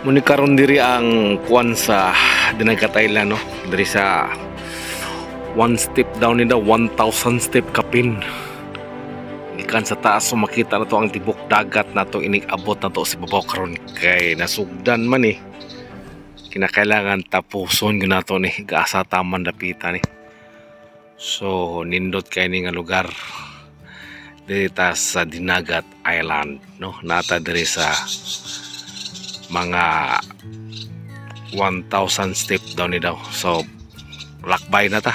Muni karon diri ang kuan sa Dinagat Island, no? Diri sa one step down nila, 1,000 step kapin. Gikan sa taas, so makita na to ang tibok dagat na to, inig-abot na to sa ibabaw karon kay nasugdan man eh. Kinakailangan tapuson gyud nato ni, gaasa taman dapita ni. So nindot kay ni nga lugar diri ta sa Dinagat Island, no? Nata diri sa mga 1,000 step down ni daw. So lakbay na ta.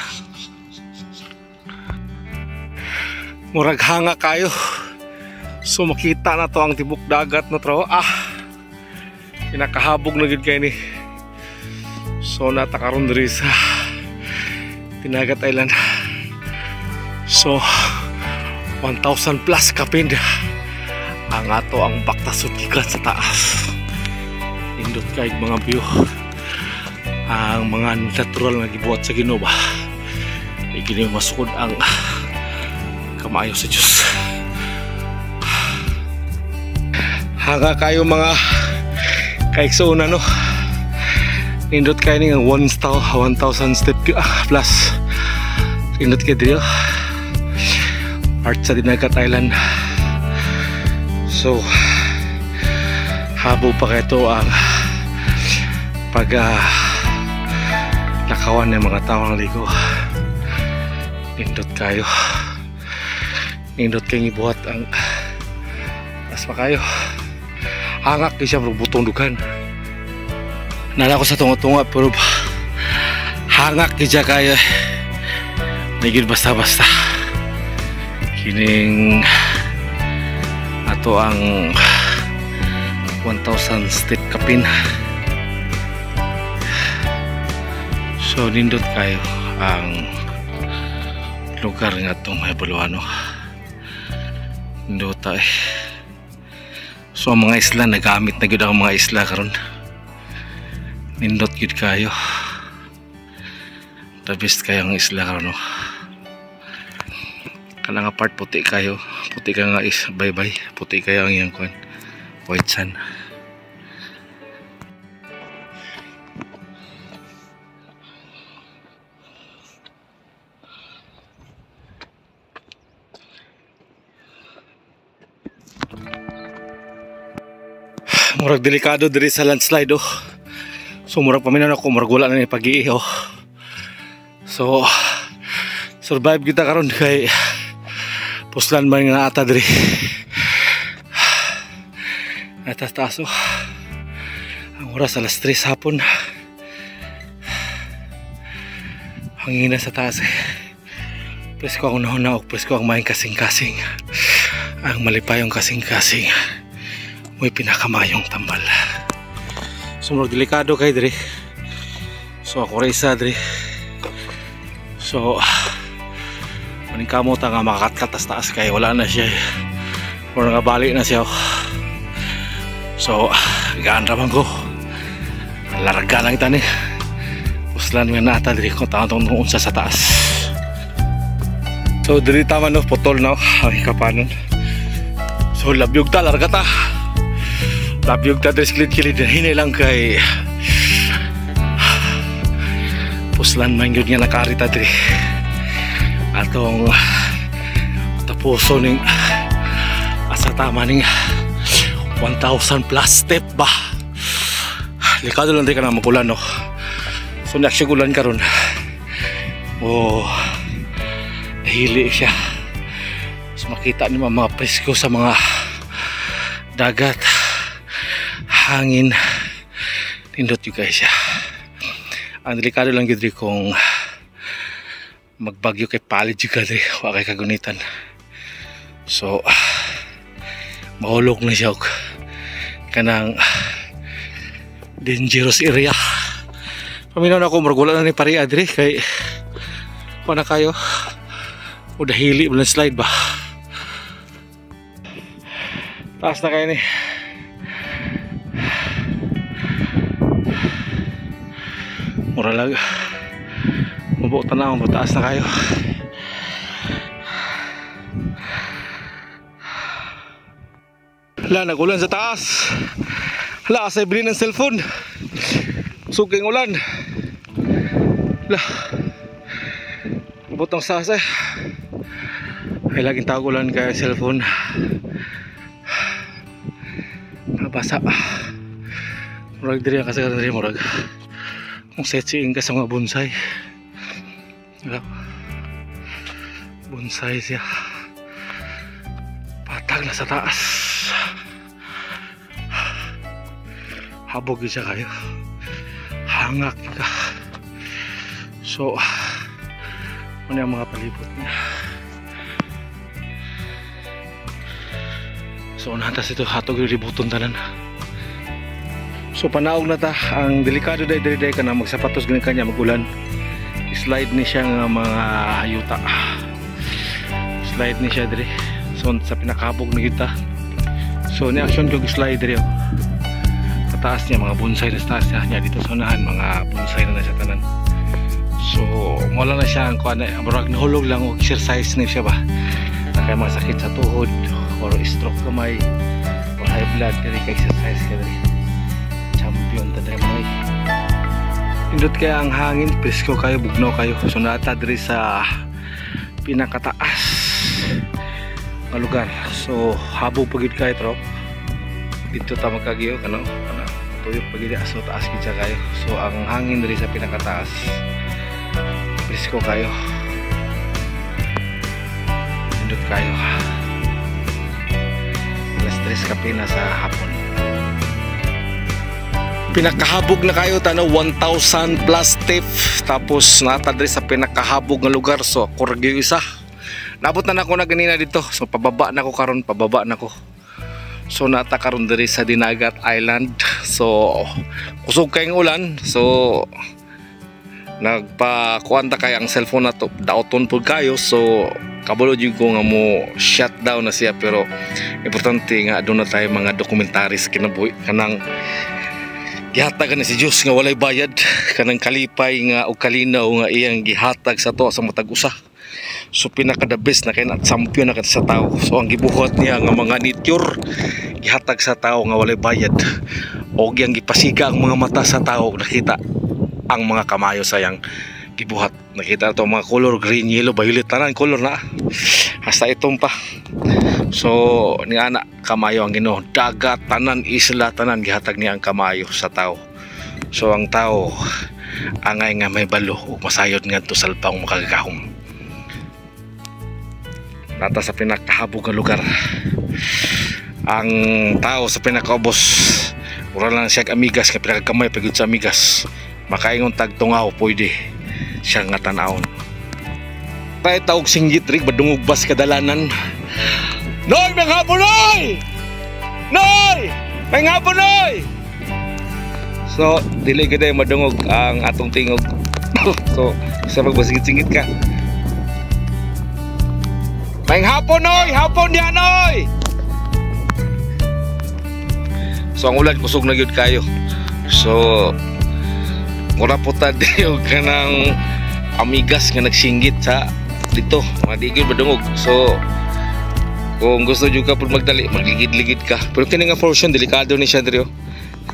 Murag hanga kayo. So makita na to ang tibok dagat na tro. Pinakahabog na gid kay ni. So nata karon diri sa Dinagat Island. So 1,000 plus kapin ang ato ang baktasod gikan sa taas. Indot kay mga view ang mga natural nga gibuhat sa Ginoo ba. Di gini masukod ang kamaayo sa Dios. Hanga kayo mga kaigsuonan, no? Nindot kayo ni ang 1,000 step plus. Nindot kayo dito. Art sa Dinagat Island. So habo pa kayo ito ang pag lakawan ng mga tao ng ligo. Nindot kayo. Nindot kayong ibuhat ang tas pa kayo. Hangak kayo siya butong dugan. Nala ko sa tunga-tunga pero hangak kayo siya kayo. Nigil basta-basta. Kining ato ang 1,000 step kapin. So nindot kayo ang lugar nga itong Hebuluano. Nindot tayo. So ang mga isla, nagamit na gyud ang mga isla karon. Nindot gyud kayo. The best kayo ang isla karon, no? Kana nga part puti kayo. Puti ka nga is bye bye. Puti kayo ang iyang kuan. White sand. Murag delikado diri sa landslide, oh. So murag paminaw ako, murag wala na ni pag-iiho. So survive kita karon kay puslan man nga ata diri. Nataas oh. Ang oras alas 3 hapon. Hangina sa taas eh. Presko ang unahon, presko ang maing kasing-kasing. Ang malipayong kasing-kasing. May pinakamayong tambal. So murag delikado kay diri. So ako ra isa diri. So maning kamot nga makakatkat taas kay wala na siya. Murag nga bali na siya. So gaan ra man ko. Larga lang tani. Puslan nga nata diri ko taon unsa sa taas. So diri tama no, putol na ang ikapanon. So labyog ta, larga ta. Labyog ta diri kilid-kilid, hinay lang kay puslan man gyud nga nakarita diri. Atong tapuso ning asa tama ning 1,000 plus step ba. Likado lang diri ka na magulan, no. So next ulan karon. Oh, nahili siya. So So makita nimo ang mga presko sa mga dagat, hangin, nindot jud kaayo siya. Ang delikado lang gyud diri kung magbagyo kay palid jud ka diri, wa kay kagunitan. So mahulog na siya og kanang dangerous area. Paminaw na ako, murag wala na ni paria diri kay kuha na kayo o dahili mo slide ba. Taas na kayo ni. Mura lang mabuotan na ako, taas na kayo. Hala, nagulan sa taas. Hala, asay bilhin ng cellphone. Suking ulan. Hala, mabutang sa taas eh. Ay, laging tawag ulan kaya cellphone nabasa. Murag diri ang kasagaran diri, murag kung setsiin ka sa mga bonsai. Wala. Bonsai siya. Patag na sa taas. Habog siya kayo. Hangak ka. So, ano ang mga palibot niya. So, unahan tas ito, hatog yung ributon tanan. So panaog na ta, ang delikado day diri day kana magsapatos gani kanya magulan. Slide ni siya nga mga yuta. Slide ni siya diri. So sa pinakabog na kita. So ni action ko slide diri. Pataas niya mga bonsai na sa taas niya dito sa unahan mga bonsai na sa tanan. So wala na siya ang kuan, murag nahulog lang og exercise ni siya ba. Na kay masakit sa tuhod or stroke kamay or high blood diri ka exercise ka diri. Champion ta diri mo. Indot kaya ang hangin, presko kayo, bugnaw kayo. So naata diri sa pinakataas nga lugar. So habog pagid kayo tro. Dito ta magkagiyo kano, ano, tuyok pagid so taas gid siya kayo. So ang hangin diri sa pinakataas, presko kayo. Indot kayo. 3:00 kape na sa hapon. Pinakahabog na kayo tano, 1,000 plus step. Tapos nata diri sa pinakahabog nga lugar. So kurgyo isa. Nabot na nako na ganina dito. So pababa na ko karon, pababa na ko. So nata karon diri sa Dinagat Island. So kusog kayong ulan. So nagpakuan ta kay ang cellphone na to, daoton pud kayo. So kabalo jud ko nga mo shutdown na siya, pero importante nga doon na tayo mga documentaries kinabuhi kanang gihatag ni si Dios nga walay bayad, kanang kalipay nga og kalinaw nga iyang gihatag sa to sa matag usa. So pinaka the best na kay na champion na sa tao. So ang gibuhat niya nga mga nature gihatag sa tao nga walay bayad, og iyang gipasiga ang mga mata sa tao, nakita ang mga kamayo sa iyang gibuhat. Nakita to mga color green, yellow, violet, tanan color na hasta itong pa. So ni ana kamayo ang Ginoo, dagat tanan, isla tanan gihatag niya ang kamayo sa tao. So ang tao angay nga may balo ug masayod ngadto sa alpang makagagahom. Nata sa pinakahabog nga lugar. Ang tao sa pinakaubos, ura lang siya amigas nga pinakagamay pagud sa amigas. Makaingon tagtungaw pwede siya nga tan-awon. Tayo taog singgit rig badungog bas kadalanan. Noy, may hapon noy! Noy! May hapon noy! So dili gid madungog ang atong tingog. So sa magbasingit-singit ka. May hapon noy! Hapon diha noy! So ang ulan kusog na gyud kayo. So mura po ta diyo kanang amigas nga nagsinggit sa dito, mga di gyud madungog. So kung gusto jud ka pud magdali, magligid-ligid ka. Pero kini nga portion delikado ni siya diri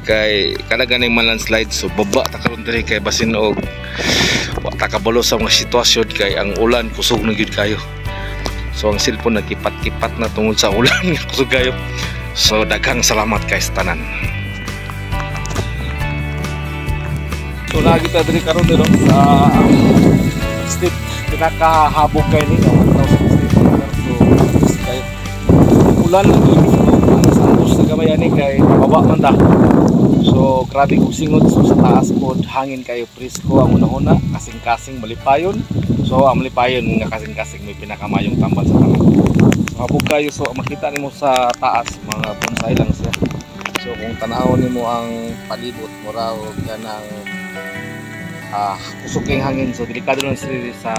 kay kada ganing man landslide. So baba ta karon diri kay basin og wa ta kabalo sa mga sitwasyon kay ang ulan kusog na gyud kayo. So ang cellphone nagkipat-kipat na tungod sa ulan nga kusog kayo. So daghang salamat kay sa tanan. So lagi ta diri karon diri sa steep pinakahabog kay ni 1,000 steep. So Ulan lang gyud. So ang sa gamay ani kay pababa man ta. So grabe kog singot. So sa taas pod hangin kayo, presko ang una-una, kasing-kasing malipayon. So ang malipayon nga kasing-kasing may pinakamayong tambal sa tanan. So habog kayo, so makita nimo sa taas mga bonsai lang siya. So kung tan-awon nimo ang palibot, mura og kanang kusog kayong hangin. So delikado lang sila sa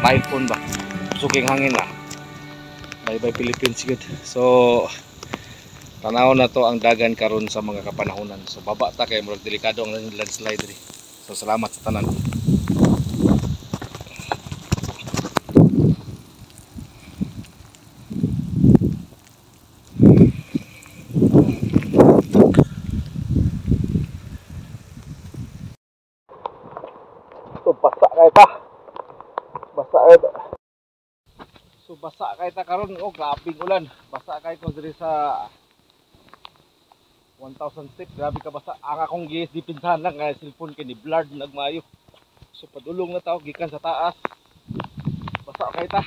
typhoon ba. Kusog kayong hangin lah. Bye bye Philippines gud. So tanaw na to ang dagan karon sa mga kapanahonan. So baba ta kay murag delikado ang landslide diri. So salamat sa tanan. So basa kay ta. Basa kay ta. So basa kay ta karon, oh, grabing ulan. Basa kay ko diri sa 1,000 steps, grabe ka basa. Ang akong gis dipinsahan lang kay cellphone kay ni blurred nagmayo. So padulong na tao gikan sa taas. Basa kay ta.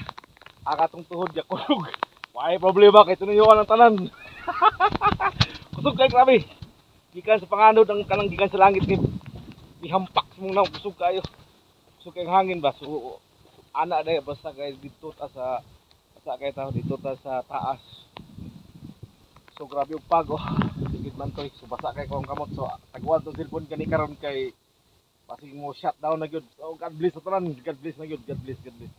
Ang atong tuhod ya kulog. Way problema kay tunuyuan ang tanan. Kusog kay grabe. Gikan sa panganod ang kanang gikan sa langit kay gihampak sa mong naong, kusog kayo. Kusog kay hangin ba. So ana dai, basta kay dito ta sa basa kay ta dito ta sa taas. So grabe og pag, oh. Sigid man to. So basa kay ko ang kamot. So taguan tong cellphone kani karon kay basig mo shutdown na gyud. So God bless sa tanan. God bless na gyud. God bless, God bless.